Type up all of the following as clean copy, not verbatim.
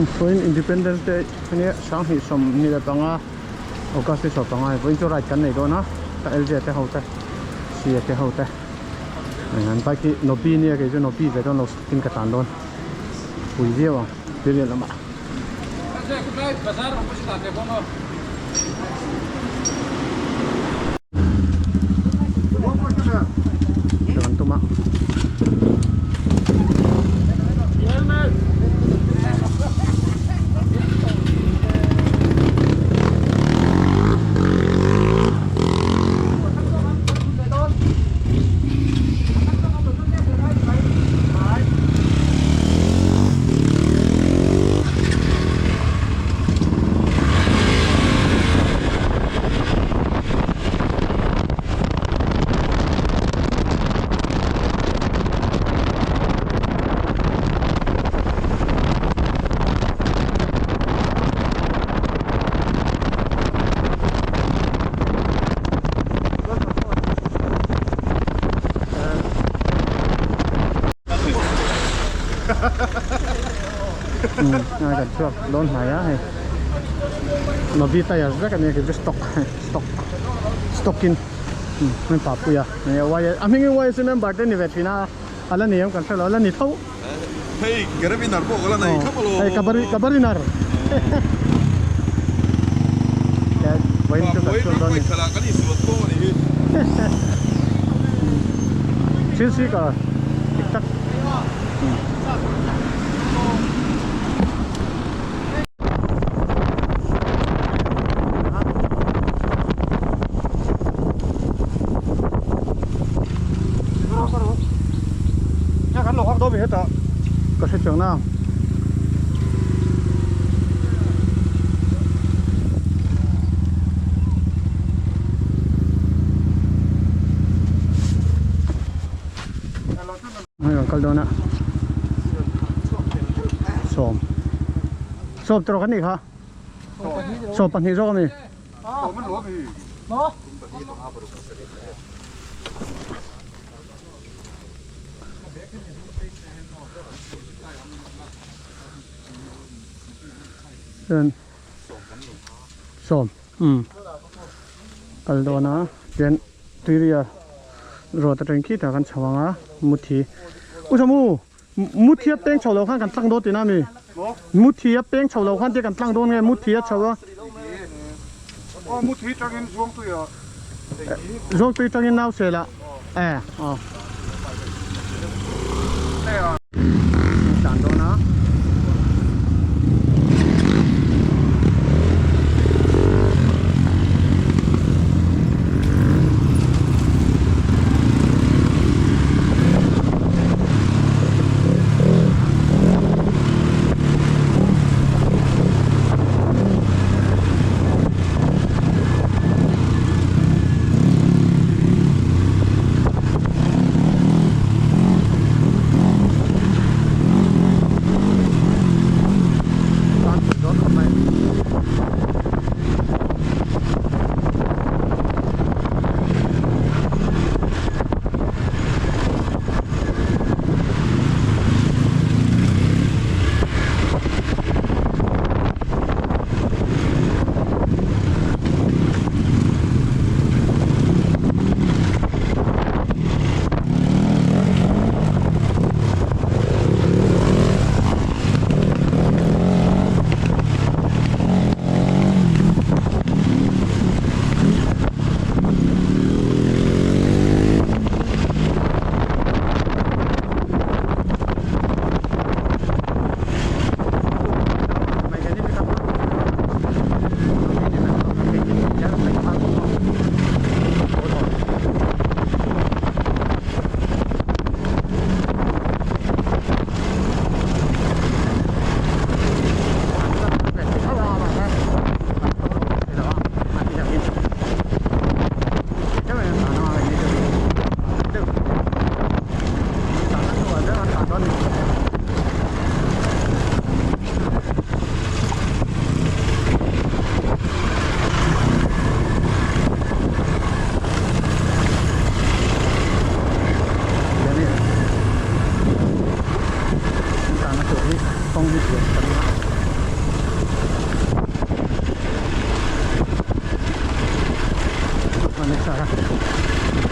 Vawiin Independence Day ania sanghnih sawmhnih leh panga August ni sawm panga vawiin chu ride kan nei dawn a ka LJ te ho te C a te ho te an bike hi Nobi ania kei chu Nobi ve dawn lo in ka tlan dawn pui viau ang tirian lamah. Kan tum a. Ai kan chhuak dawn hnai a hei Novi tires vek a nia khi chu stock stock stock in hmun pa pui a a hming in YC member te ni ve thin a a la ni em kan hre lo a la ni tho hei karabinar pawh ka la nei khap alawm hei kabari kabarinar vawiin chu kan chhuak dawn a ni kan insual tawh a ni hi thil speaker dik tak. Ka hre chiang na. Hei kan kal dawn a sawm sawm tawh kan nih kha 22 zawk a mi chuan sawm umm kal dawn a chuan tuiria road atang khitah kan chho ang a muthi u samu muthi a peng chho lo khan kan tlang dawn tihna a mi muthi a peng chho lo khan te kan tlang dawn nge muthi a chho a zuangtui tangin nau sel ah e aw tlan dawn a.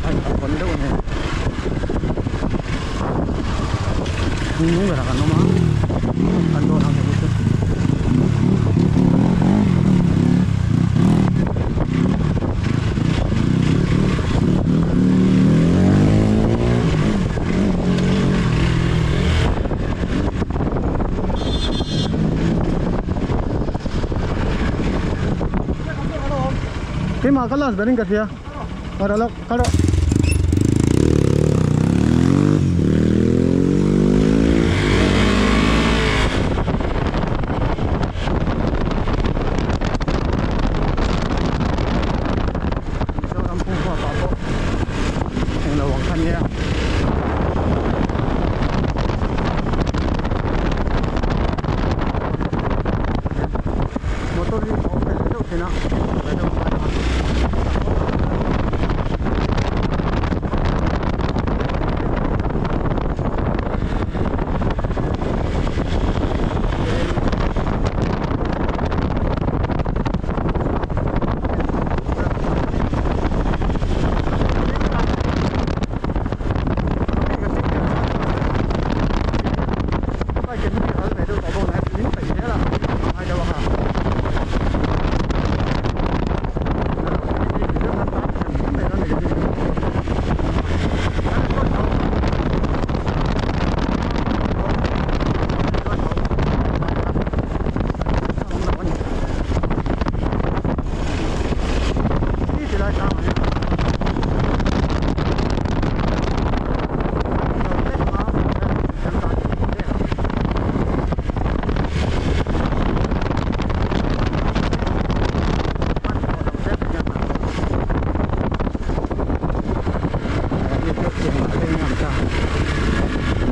a inkalh deuh a ni. Hnung berah kan awm a kan dawn ang hei chu. Keimah ka last berin ka hria kal rawh kal rawh. Mizoram pum huap ah pawh englo ang kha nia. Motor hi a awm ve leh deuh thin a.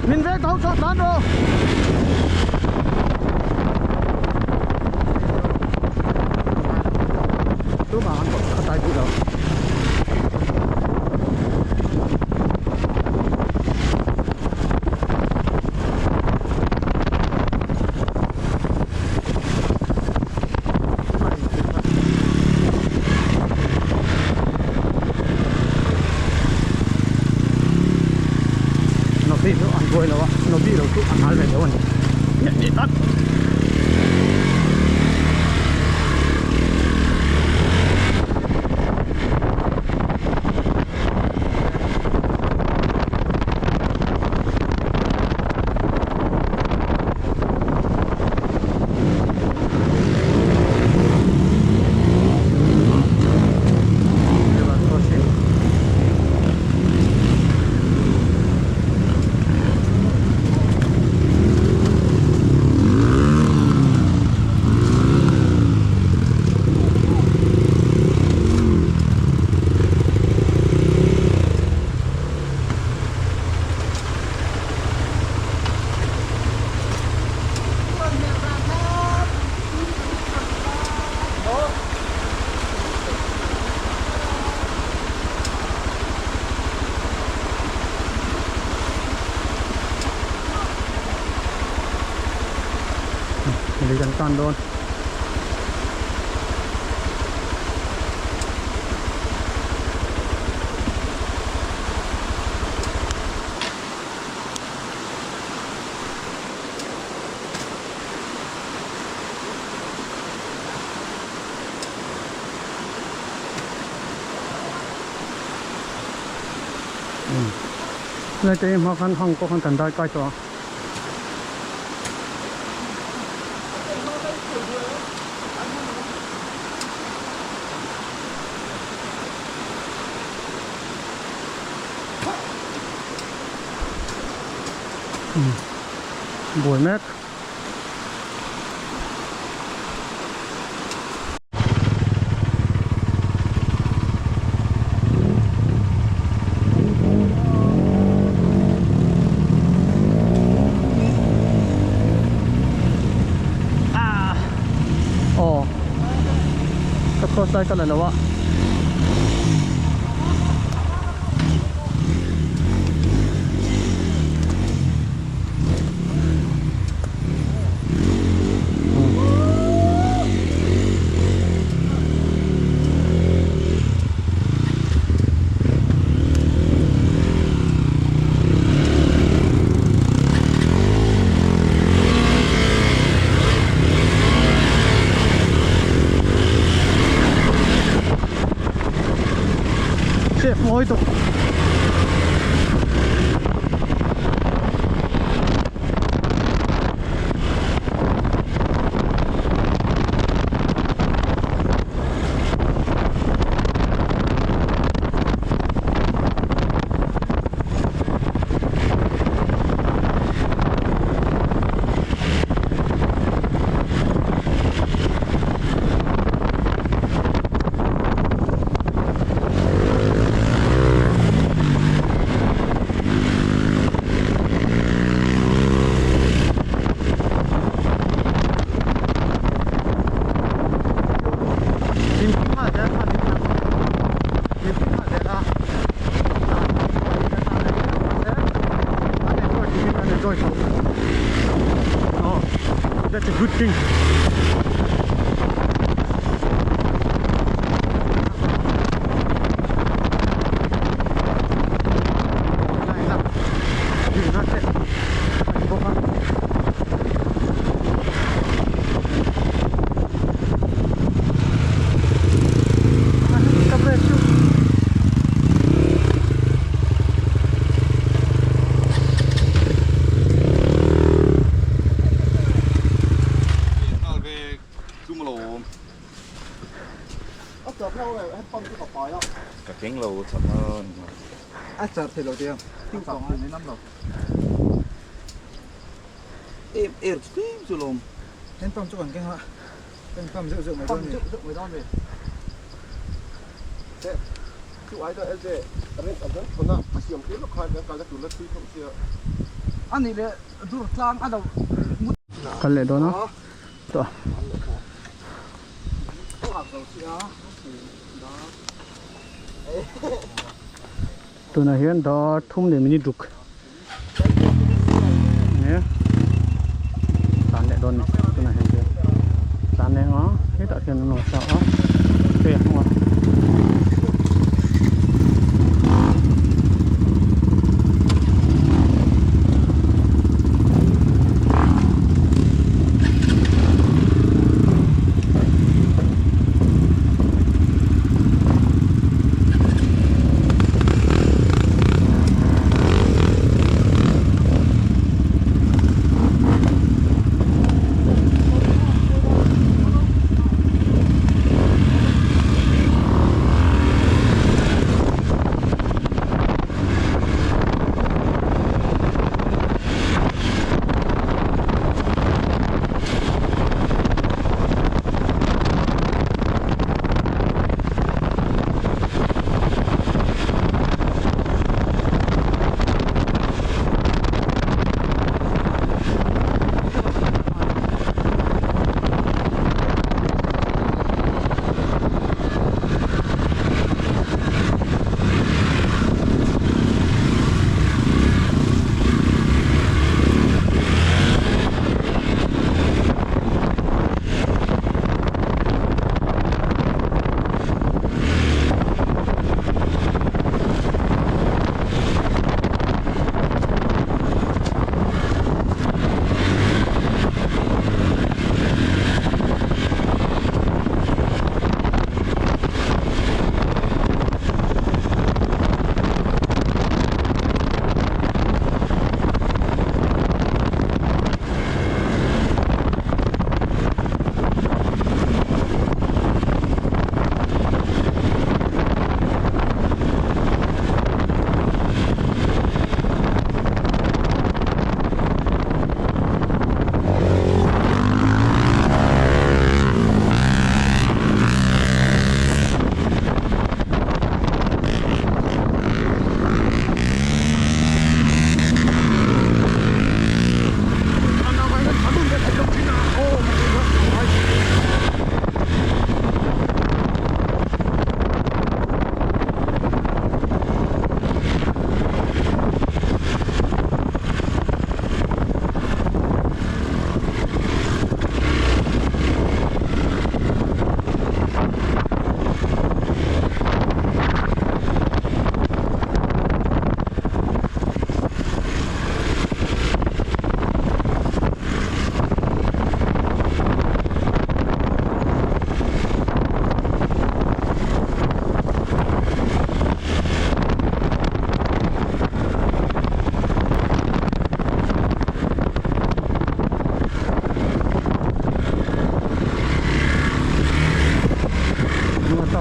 Min vek tho chawt nan rawh. Tumah an kawt a tai duh lo. Nobi chu an buai lo a, Nobi lo chu an hal ve deuh a ni. Ni tak. River crossing. Lui kan tan dawn. Lai te hma khan hang pawh khan kan dai kai tawh a. Buai mek. Ah! Aw ka cross lai ka la lo a. Mawi tuk. That's a good thing. Kal leh dawn a tawh tunah hian dar thum leh minute ruk nia tlan leh dawn a ni tunah hian chuan tlan leh ang a hetah hian an rawn sa a hei a hnungah.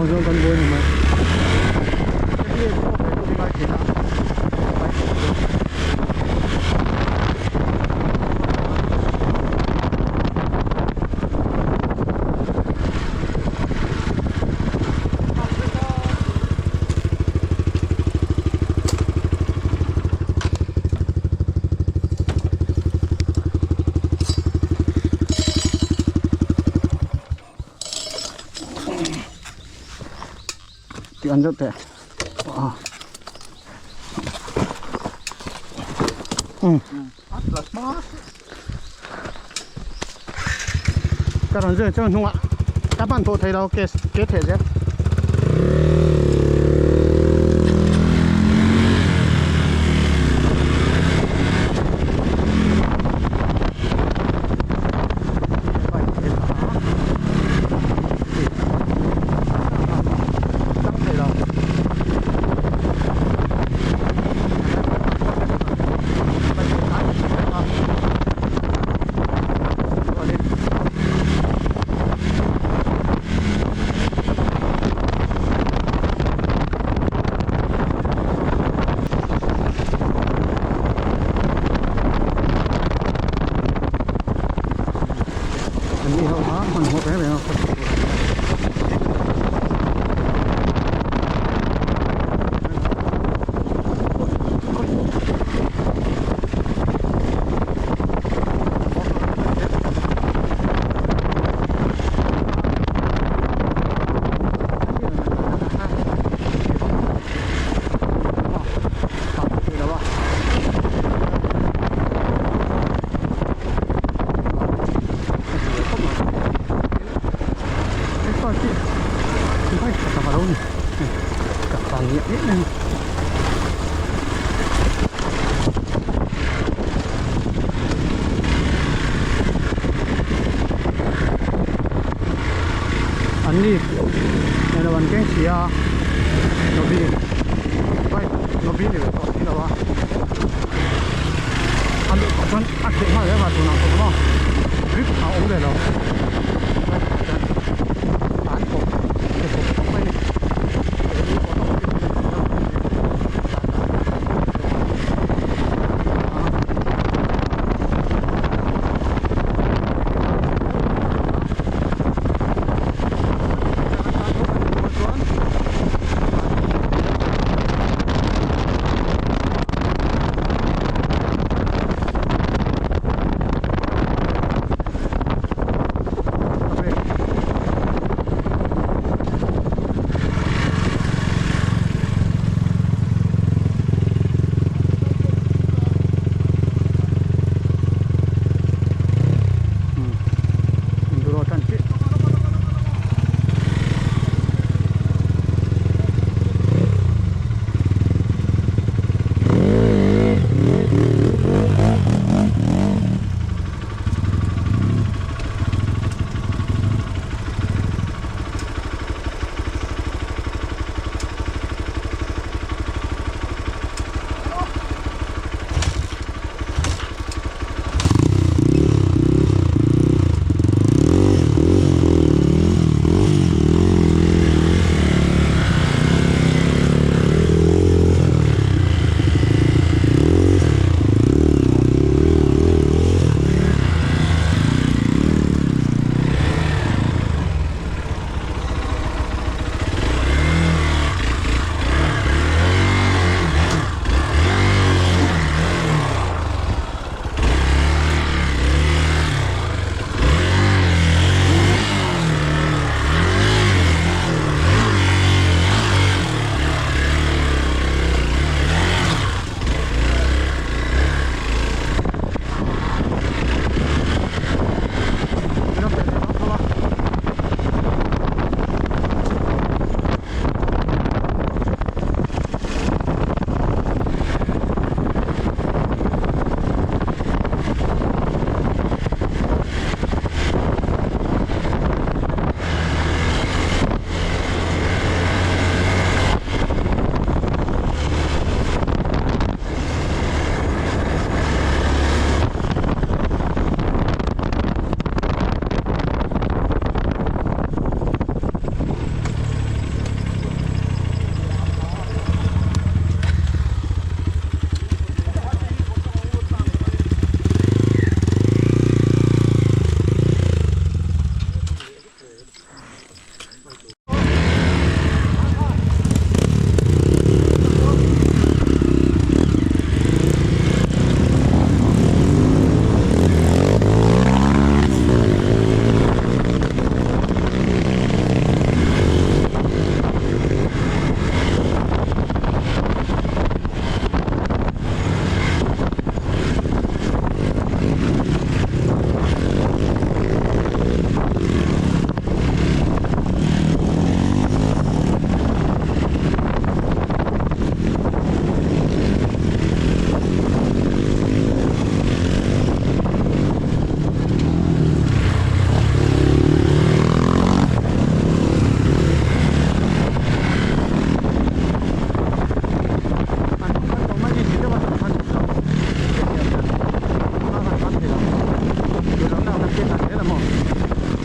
zawng kan buai ni mai. Hei hi pawh ve ngai thin a. Tih an deuh teh a um ka rawn zui chuan hnungah ka ban tawh thei lo ke ke theh zel. An ni ho kha hmanhmawh reng reng a khawsak tur a ni An ni eng an keng si a Nobi bike Nobi ni ve tawh si lo a a luh pah chuan a kheh nghal reng a tunah pawh maw grip a awm ve lo an kawp ke kawp khawp mai a ni.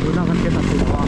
Tunah kan ke ta thei lo a.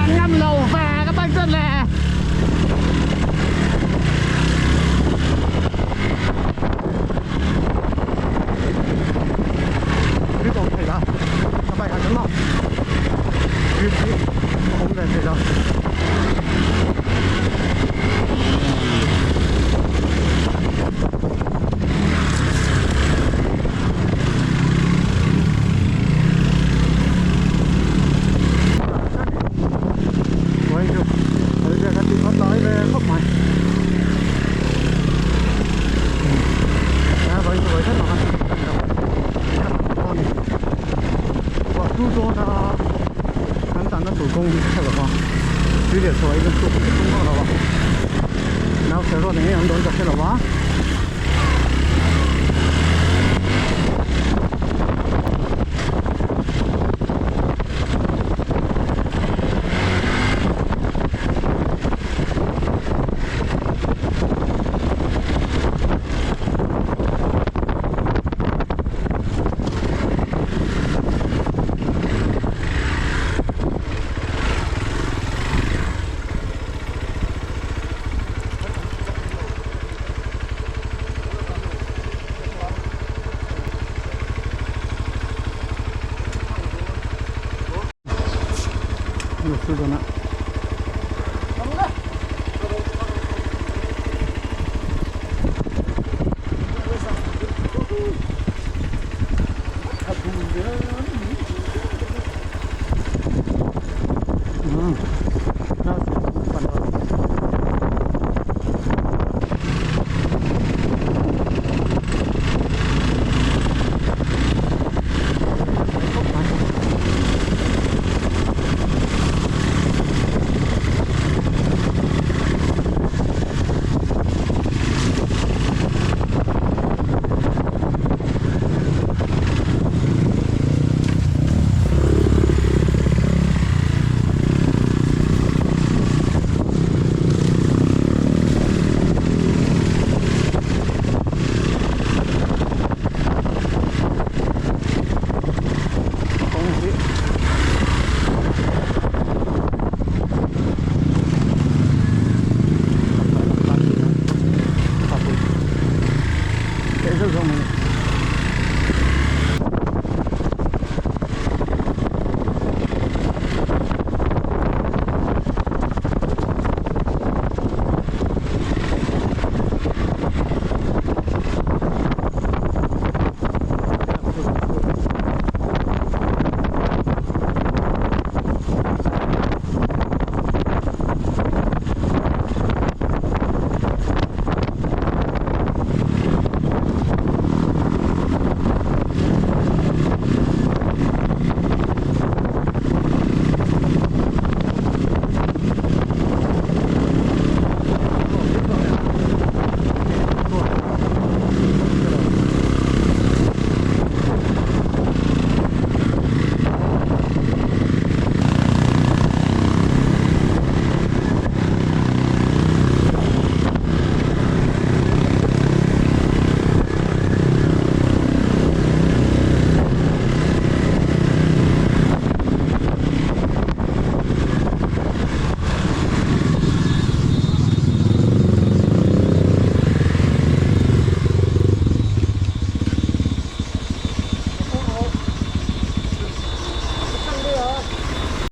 Ngam lo ve ka bike chuan le. Grip awm thei la ka bike ah chuan maw grip hi a awm ve thei lo.